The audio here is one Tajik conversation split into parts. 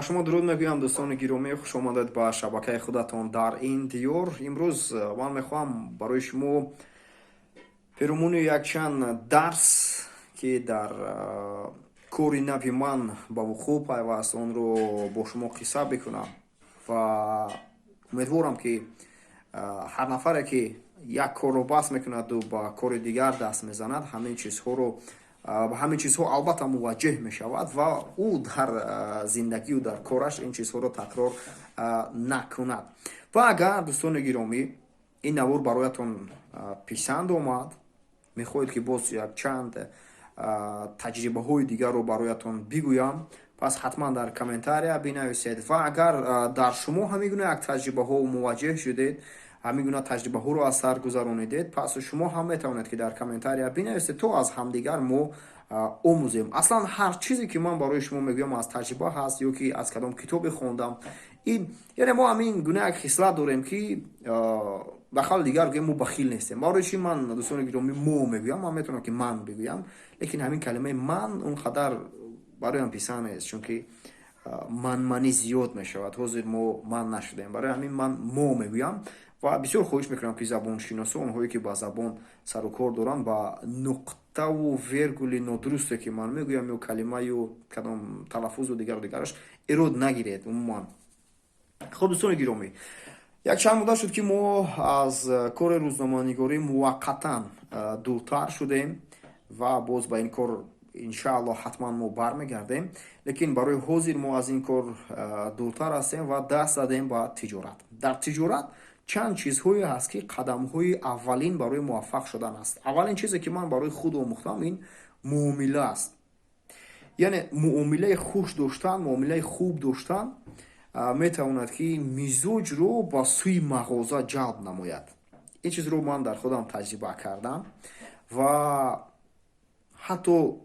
Ба шумо дуруд мегӯям, дӯстони гиромӣ, хуш омадед ба шабакаи худатон «Дар ин диёр». Имрӯз ман мехоҳам барои шумо перомуни якчанд дарс, ки дар кори нави ман ба вуқӯъ пайваст, онро бо шумо қисса бикунам ва умедворам, ки ҳар нафаре, ки як корро бас мекунаду ба кори дигар даст мезанад, ҳамин чизҳоро, ба ҳамин чизҳо албатта муваҷҷеҳ мешавад ва ӯ дар зиндагию дар кораш ин чизҳоро такрор накунад. Ва агар, дӯстони гиромӣ, ин навор бароятон писанд омад, мехоҳед, ки боз якчанд таҷрибаҳои дигарро бароятон бигӯям, пас ҳатман дар комментария бинависед. Ва агар дар шумо ҳамин гуна як таҷрибаҳо муваҷҷеҳ шудед, ҳамин гуна таҷрибаҳоро аз сар гузаронидед, пас шумо ҳам метавонед, ки дар комментария бинависед, то аз ҳамдигар мо омӯзем. Аслан ҳар чизе, ки ман барои шумо мегӯям, аз таҷриба ҳаст ё ки аз кадом китобе хондам. Ин яъне мо ҳамин гуна як хислат дорем, ки ба қавли дигар гӯем, мо бахил нестем. Барои чи ман, дӯстони гиромӣ, «мо» мегӯям? Ман метавонам, ки «ман» бигӯям, лекин ҳамин калимаи «ман» он қадар бароям писанд нест, чунки манманӣ зиёд мешавад. Ҳозир мо ман нашудем, барои ҳамин ман «мо» мегӯям. Ва бисёр хоҳиш мекунам, ки забоншиносо, онҳое, ки ба забон сару кор доранд, ба нуқтаву вергули нодурусте, ки ман мегӯям, ё калимаю кадом талаффузу дигару дигараш эрод нагиред умуман. Хуб, дӯстони гиромӣ, якчанд муддат шуд, ки мо аз кори рӯзноманигорӣ муваққатан дуртар шудем ва боз ба ин кор, иншааллоҳ, ҳатман мо бармегардем, лекин барои ҳозир мо аз ин кор дуртар ҳастем ва даст задем ба тиҷорат. Дар тиҷорат чанд чизҳое ҳаст, ки қадамҳои аввалин барои муваффақ шудан аст. Аввалин чизе, ки ман барои худ омӯхтам, ин муомила аст, яъне муомилаи хуш доштан, муомилаи хуб доштан метавонад, ки мизоҷро ба сӯи мағоза ҷалб намояд. Ин чизро ман дар худам таҷриба кардам. Ва ҳатто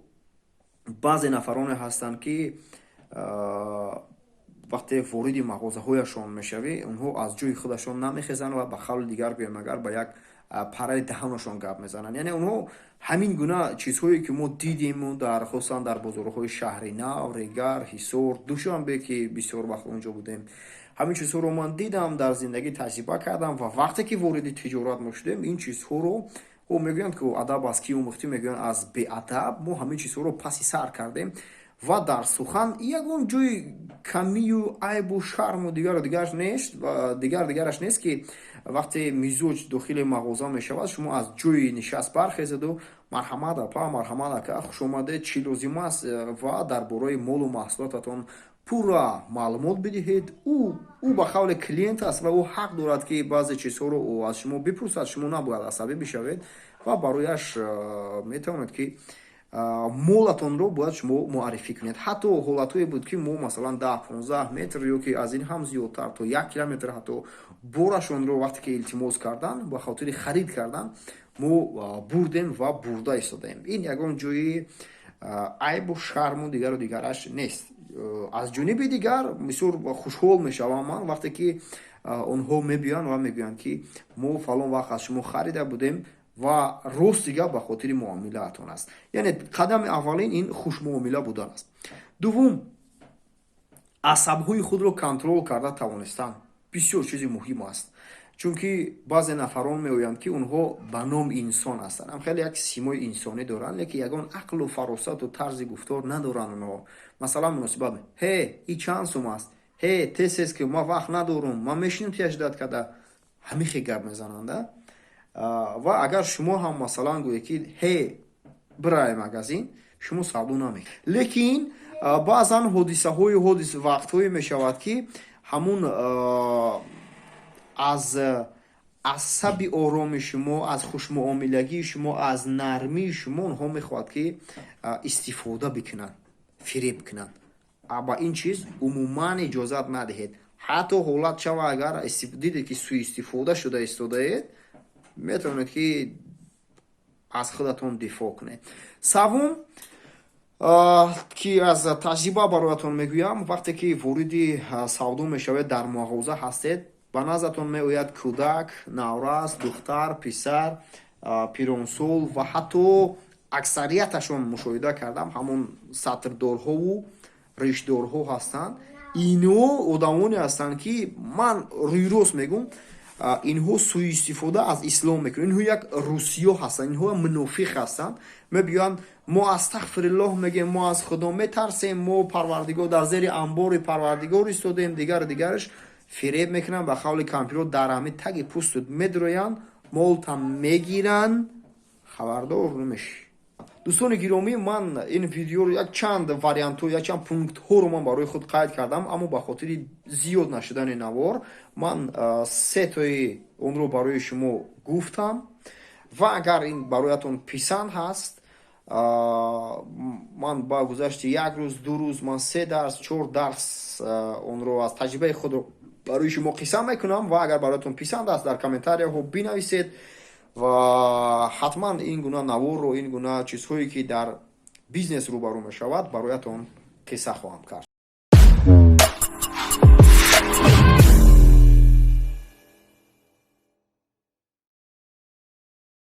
баъзе нафароне ҳастанд, ки вақте вориди мағозаҳояшон мешавӣ, онҳо аз ҷои худашон намехезанд ва ба қавли дигар гӯем агар, ба як параи даҳанашон гап мезананд. Яъне онҳо ҳамин гуна чизҳое, ки мо дидему дар, хусусан дар бозорҳои Шаҳри Нав, Регар, Ҳисор, Душанбе, ки бисёр вақт онҷо будем, ҳамин чизҳоро ман дидам, дар зиндагӣ таҷриба кардам. Ва вақте ки вориди тиҷорат мо шудем, ин чизҳоро мегӯянд, ки адаб аз кӣ омӯхтӣ? Мегӯянд, аз беадаб. Мо ҳамин чизҳоро паси сар кардем ва дар сухан ягон ҷои камию айбу шарму дигару дигараш нест, дигар дигараш нест, ки вақте мизоҷ дохили мағоза мешавад, шумо аз ҷои нишаст бархезеду: «Марҳамат, апа, марҳамат, ака, хушомадед, чӣ лозим аст?» ва дар бораи молу маҳсулотатон пурра маълумот бидиҳед. Ӯ ба қавли клиент аст ва ӯ ҳақ дорад, ки баъзе чизҳоро аз шумо бипурсад. Шумо набояд асабӣ бишавед ва барояш метавонед, ки молатонро бояд шумо муаррифӣ кунед. Ҳатто ҳолатҳое буд, ки мо, масалан, 10-15 метр ё ки аз ин ҳам зиёдтар, то 1 километр ҳатто борашонро, вақте ки илтимос кардан ба хотири харид кардан, мо бурдем ва бурда истодаем. Ин ягон ҷои айбу шарму дигару дигараш нест. Аз ҷониби дигар, бисёр хушҳол мешавам ман, вақте ки онҳо мебиёянд ва мегӯянд, ки мо фалон вақт аз шумо харида будем ва рости гап, ба хотири муомилаатон аст. Яъне қадами аввалин ин хушмуомила будан аст. Дуввум, асабҳои худро контрол карда тавонистан бисёр чизи муҳим аст, чунки баъзе нафарон меоянд, ки онҳо ба ном инсон ҳастанд, ҳам хеле як симои инсонӣ доранд, лекин ягон ақлу фаросату тарзи гуфтор надоранд. Онҳо, масалан, муносибат: «Ҳе, и чанд сум аст? Ҳе, тез, ки ман вақт надорум, ман мешинам тияждат када», ҳамин хел гап мезананда. Ва агар шумо ҳам, масалан, гӯед, ки «Ҳе, бирай магазин», шумо савдо намекунед. Лекин баъзан ҳодисаҳои ҳодис вақтҳое мешавад, ки ҳамун аз асаби ороми шумо, аз хушмуомилагии шумо, аз нармии шумо онҳо мехоҳад, ки истифода бикунанд, фиреб кунанд. Ба ин чиз умуман иҷозат надиҳед. Ҳатто ҳолат шава, агар дидед, ки суистифода шуда истодаед, метавонед, ки аз худатон дифоъ кунед. Савум, ки аз таҷриба бароятон мегӯям: вақте ки вориди савдо мешавед, дар мағоза ҳастед, ба наздатон меояд кӯдак, наврас, духтар, писар, пиронсол ва ҳатто аксарияташон, мушоҳида кардам, ҳамон сатрдорҳову ришдорҳо ҳастанд. Ино одамоне ҳастанд, ки ман рӯйрост мегӯм, инҳо сӯистифода аз ислом мекунанд. Инҳо як русиё ҳастанд, инҳо мунофиқ ҳастанд. Мебиёянд, мо астағфириллоҳ мегӯем, мо аз Худо метарсем, мо Парвардигор, дар зери амбори Парвардигор истодем, дигару дигараш. Фиреб мекунанд, ба қавли кампиро дар ҳамин таги пӯстут медроянд, молтам мегиранд, хабардор намешӣ. Дӯстони гиромӣ, ман ин видеоро якчанд вариантҳо, якчанд пунктҳоро ман барои худ қайд кардам, аммо ба хотири зиёд нашудани навор ман сетои онро барои шумо гуфтам. Ва агар ин бароятон писанд ҳаст, ман ба гузашти як рӯз, 2 рӯз ман се дарс, чор дарс онро аз таҷрибаи худро барои шумо қисса мекунам. Ва агар бароятон писанд аст, дар комментарияҳо бинависед ва ҳатман ин гуна наворро, ин гуна чизҳое, ки дар бизнес рӯбарӯ мешавад, бароятон қисса хоҳам кард.